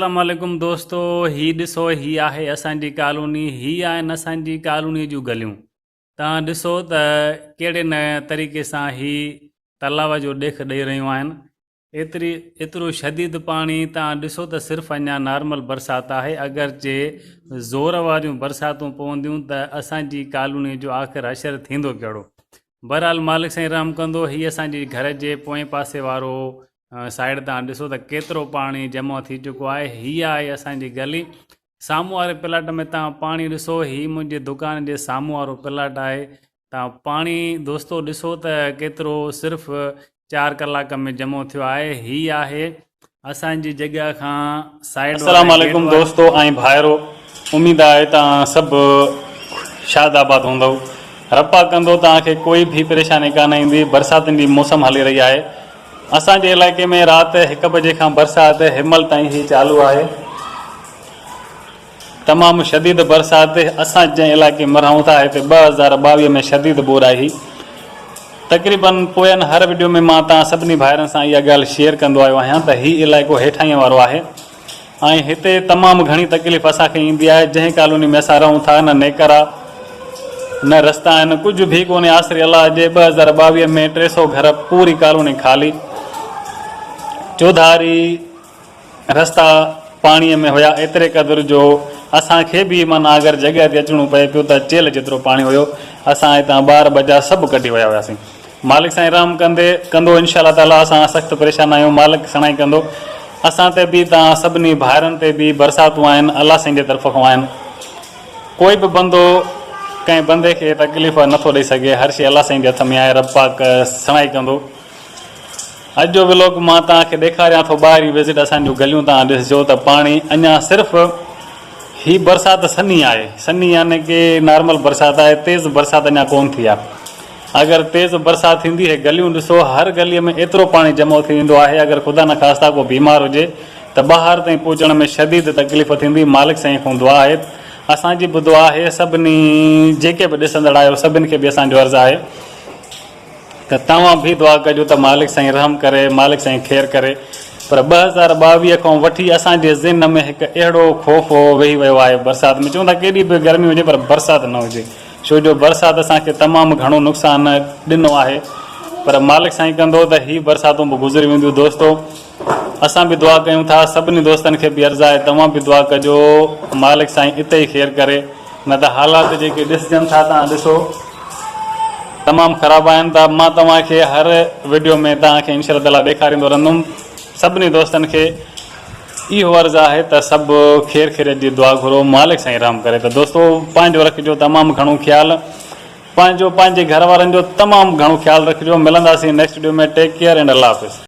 السلام عليڪم دوستو هي ڏسو هي آهي اسان جي ڪالوني هي آهن اسان جي ڪالوني جون گليون توهان ڏسو ته ڪهڙي نه طريقي سان هي تلاء جو ڏيک ڏئي رهيون آهن ايتري ايترو شديد پاڻي توهان ڏسو ته صرف اڃا نارمل برسات آهي اگر جي زور واريون برساتون پونديون ته اسان جي ڪالوني جو آخر حشر ٿيندو ڪهڙو بهرحال مالڪ سائين رحم ڪندو هي اسان جي گهر جي پوئين پاسي وارو سائيڊ تان ڏسو ته ڪيترو پاڻي جمع ٿي چڪو آهي هي آهي اسان جي گلي سامهون واري پلاٽ ۾ تان پاڻي ڏسو هي منهنجي دڪان جي سامهون وارو پلاٽ آهي تان پاڻي دوستو ڏسو ته ڪيترو صرف چار ڪلاڪ ۾ جمع ٿيو آهي هي آهي اسان جي جڳهه کان سائيڊ السلام عليڪم دوستو ۽ ڀائرو اميد آهي تان سڀ شاد آباد هوندؤ رب پاڪ ڪندو توهان کي ڪوئي به پريشاني ڪانه ايندي برساتن جي موسم هلي رهي آهي اسان جي علائقي ۾ رات هڪ بجي کان برسات هنمهل تائين هي چالو آهي. تمام شديد برسات اسان جنهن علائقي ۾ رهون ٿا هتي 2022 ۾ شديد ٻوڏ آئي هئي. تقريبن پوين هر وڊيو ۾ مان توهان سڀني ڀائرن سان اها ڳالهه شيئر ڪندو آيو آهيان ته هي علائقو هيٺاهين وارو آهي. ۽ هتي تمام گهڻي تڪليف اسان کي ايندي آهي جنهن ڪالوني ۾ اسان رهون ٿا نه نيڪر آ نه رستا آهن ڪجهه به ڪونهي آسري الله جي 2022 ۾ 300 گهر پوري ڪالوني خالي چوڌاري رستا پاڻي ۾ هيا ايتري قدر جو اسان کي به معنيٰ اگر جڳهه تي اچڻو پئي پيو ته چيلهه جيترو پاڻي هيو اسان هتان ٻار ٻچا سڀ ڪڍي ويا هياسين مالڪ سائين رحم ڪندي ڪندو انشاء الله تعالي اسان سخت پريشان آهيون مالڪ سڻائي ڪندو اسان تي به تان سڀني ڀائرن تي به برساتون آهن الله سائين جي طرف کان آهن ڪوئي به بندو ڪنهن بندي کي تڪليف نٿو ڏئي سگهي هر شي الله سائين جي هٿ ۾ آهي رب پاڪ سڻائي ڪندو اڄ جو ولاگ مان توهان کي ڏيکاريان ٿو ٻاهرين وزٽ اسان جون گليون توهان ڏسجو ته پاڻي اڃا صرف هي برسات سنهي آهي سنهي يعني ڪي نارمل برسات آهي تيز برسات اڃا ڪون ٿي آهي اگر تيز برسات ٿيندي هي گليون ڏسو هر گلي ۾ ايترو پاڻي جمع ٿي ويندو آهي اگر خدا نخواسته ڪو بيمار هجي ته ٻاهر تائين پهچڻ ۾ شديد تڪليف ٿيندي مالڪ سائين کان دعا آهي اسان جي به دعا آهي سڀني جيڪي به ڏسندڙ آهيو سڀن کي به اسان جو عرض آهي ته توهان به دعا ڪجو ته مالڪ سائين رحم ڪري مالڪ سائين خير ڪري پر 2022 کان وٺي اسان جي ذهن ۾ هڪ اهڙو خوف ويهي ويو آهي برسات ۾ چون ٿا ڪيڏي به گرمي هجي پر برسات نه هجي ڇو جو برسات اسان کي تمام گهڻو نقصان ڏنو آهي پر مالڪ سائين ڪندو ته هي برساتون به گذري وينديون دوستو اسان به دعا ڪيون ٿا سڀني دوستن کي به عرض آهي توهان به دعا ڪجو مالڪ سائين اتي ئي خير ڪري نه ته حالات جيڪي ڏسجن ٿا توهان ڏسو تمام خراب آهن ته مان توهان کي هر وڊيو ۾ توهان کي انشاء الله تعالي ڏيکاريندو رهندم سڀني دوستن کي اهو عرض آهي ته سڀ خير خيريت جي دعا گهرو مالڪ سائين رحم ڪري ته دوستو پنهنجو رکجو تمام گهڻو خيال پنهنجو پنهنجي گهر وارن جو تمام گهڻو خيال رکجو ملنداسين next video ۾ take care and الله حافظ.